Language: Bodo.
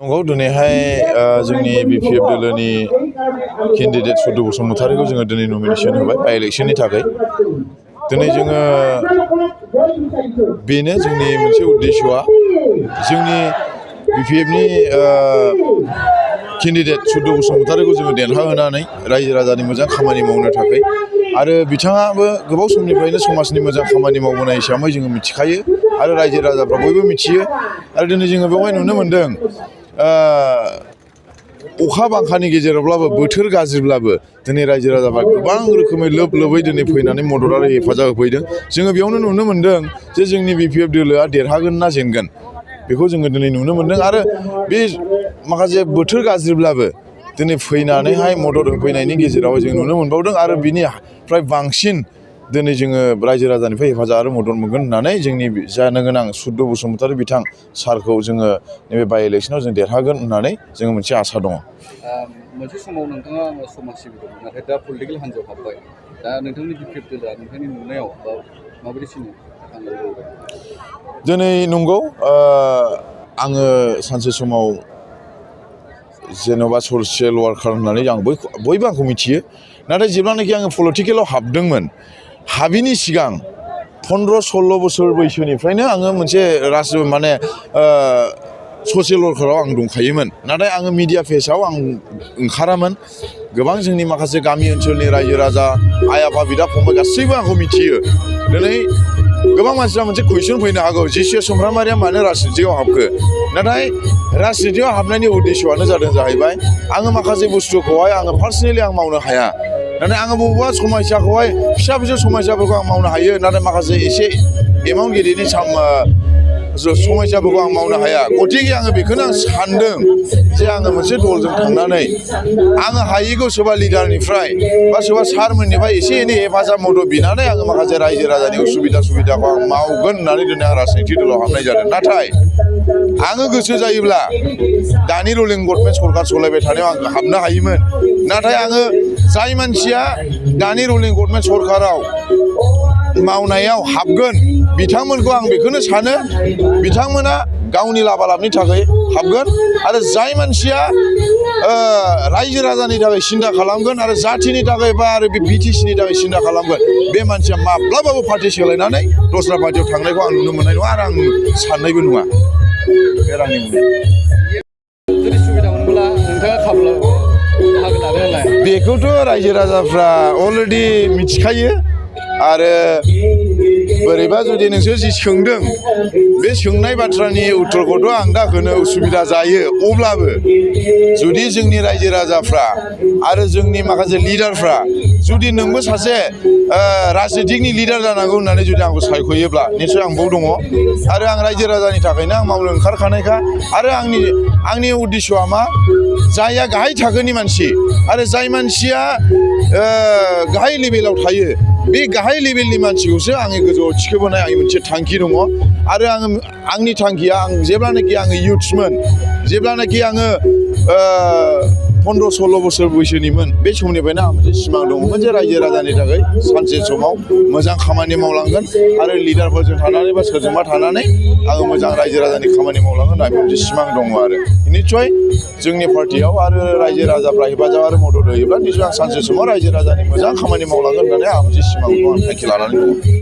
नंगौ दिनैहाय जोंनि बिपिएफ दोलोनि केन्डिडेट सुरदु बसुमतारीखौ जोङो दिनै नमिनेसन होबाय बाइ इलेक्शननि थाखाय। दिनै जोङो बेनो जोंनि मोनसे उद्देश्यआ जोंनि बिपिएफनि केन्डिडेट सुरदु बसुमतारीखौ जोङो देरहाहोनानै रायजो राजानि मोजां खामानि मावनो थाखाय आरो बिथाङाबो गोबाव समनिफ्रायनो समाजनि मोजां खामानि मावबोनाय हिसाबै जोङो मिथिखायो आरो रायजो राजाफ्रा बयबो मिथियो आरो दिनै जोङो बेवहाय नुनो मोन्दों अखा बांखानि गेजेरावब्लाबो बोथोर गाज्रिब्लाबो दिनै रायजो राजाफ्रा गोबां रोखोमै लोब लोबै दिनै फैनानै मदद आरो हेफाजाब होफैदों। जोङो बेयावनो नुनो मोन्दों जे जोंनि बिपिएफ दोलोआ देरहागोन ना जेनगोन बेखौ जोङो दिनै नुनो मोन्दों आरो बे माखासे बोथोर गाज्रिब्लाबो दिनै फैनानैहाय मदद होफैनायनि गेजेराव जों नुनो मोनबावदों आरो बिनिफ्राय बांसिन दिनै जोङो रायजो राजानिफ्राय हेफाजाब आरो मदद मोनगोन होननानै जोंनि जानो गोनां सुरदु बसुमतारी बिथां सारखौ जोङो नैबे बाइ इलेक्शनाव जों देरहागोन होननानै जोङो मोनसे आसा दङ। मोनसे समाव नोंथाङा समाज सिबिदोंमोन नाथाय दा पलिटिकेल हान्जायाव हाबबाय। दा नोंथांनि बिपिएफ दोलोआ नोंथांनि नुनायाव माबायदि सिनो दिनै नंगौ आङो सानसे समाव जेन'बा ससियेल वार्कार होननानै बयबो आंखौ मिथियो। नाथाय जेब्लानाखि आङो पलिटिकेलाव हाबदोंमोन हाबिनि सिगां 15-16 बोसोर बैसोनिफ्रायनो आङो मोनसे ससियेल वार्काराव आं दंखायोमोन। नाथाय आङो मिडिया फेसाव आं ओंखारामोन। गोबां जोंनि माखासे गामि ओनसोलनि रायजो राजा आइ आफा बिदा फंबाय गासैबो आंखौ मिथियो। दिनै गोबां मानसिफ्रा मोनसे कुइसन फैनो हागौ जिसिए सुमफ्रामारिया मानो राजनितियाव हाबखो। नाथाय राजनितियाव हाबनायनि उद्देश्यआनो जाहैबाय आङो माखासे बुस्थुखौहाय आङो पार्सनेलि आं मावनो हाया। नाथाय आङो बबेबा समस्याखौहाय फिसा फिसौ समस्याफोरखौ आं मावनो हायो। नाथाय माखासे एसे एमाउन्ट गिदिरनि समस्याफोरखौ आं मावनो हाया। गथिखे आङो बेखौनो आं सानदों जे आङो मोनसे दलजों थांनानै आङो हायिखौ सोरबा लिडारनिफ्राय बा सोरबा सारमोननिफ्राय एसे एनै हेफाजाब मदद बिनानै आङो माखासे रायजो राजानि सुबिदाखौ आं मावगोन होननानै दिनै आं राजनिति दलाव हाबनाय जादों। नाथाय आङो गोसो जायोब्ला दानि रुलिं गभर्नमेन्ट सरकार सालायबाय थानायाव आं हाबनो हायोमोन। नाथाय आङो जाय मानसिया दानि रुलिं गभर्नमेन्ट सरकाराव मावनायाव हाबगोन बिथांमोनखौ आं बेखौनो सानो बिथांमोना गावनि लाबालाबनि थाखाय हाबगोन आरो जाय मानसिया रायजो राजानि थाखाय सिन्था खालामगोन आरो जाथिनि थाखाय बा आरो बे बिटिसिनि थाखाय सिन्था खालामगोन बे मानसिया माब्लाबाबो पार्टि सोलायनानै दस्रा पार्टियाव थांनायखौ आं नुनो मोननाय नङा आरो आं साननायबो नङा। बे आंनि जुदि सुबिदा मोनोब्ला नोंथाङा खाबु बाहागो लानो होननाय बेखौथ' रायजो राजाफ्रा अलरेडि मिथिखायो आरो बोरैबा जुदि नोंसोर जि सोंदों बे सोंनाय बाथ्रानि उत्तरखौथ' आं दा होनो उसुबिदा जायो। अब्लाबो जुदि जोंनि रायजो राजाफ्रा आरो जोंनि माखासे लिडारफ्रा जुदि नोंबो सासे राजनितिकनि लिडार जानांगौ होननानै जुदि आंखौ सायख'योब्ला निस्सय आं बाव दङ आरो आं रायजो राजानि थाखायनो आं मावनो ओंखारखानायखा आरो आंनि उद्देश्यआ मा जायहा गाहाय थाखोनि मानसि आरो जाय मानसिया गाहाय लेभेलाव थायो बे गाहाय लेभेलनि मानसिखौसो आङो गोजौआव थिखोबोनाय आंनि मोनसे थांखि दङ आरो आंनि थांखिया जेब्लानाखि आङो इयुथ्समोन जेब्लानाखि आङो 15-16 बोसोर बैसोनिमोन बे समनिफ्रायनो आं मोनसे सिमां दङमोन जे रायजो राजानि थाखाय सानसे समाव मोजां खामानि मावलांगोन आरो लिडारफोरजों थानानै बा सोरजोंबा थानानै आङो मोजां रायजो राजानि खामानि मावलांगोन होननानै मोनसे सिमां दङ आरो निस्सय जोंनि पार्टियाव आरो रायजो राजाफ्रा हेफाजाब आरो मदद होयोब्ला निस्सय आं सानसे समाव रायजो राजानि मोजां खामानि मावलांगोन होननानै आं मोनसे सिमांखौ आं थांखि लानानै दङ।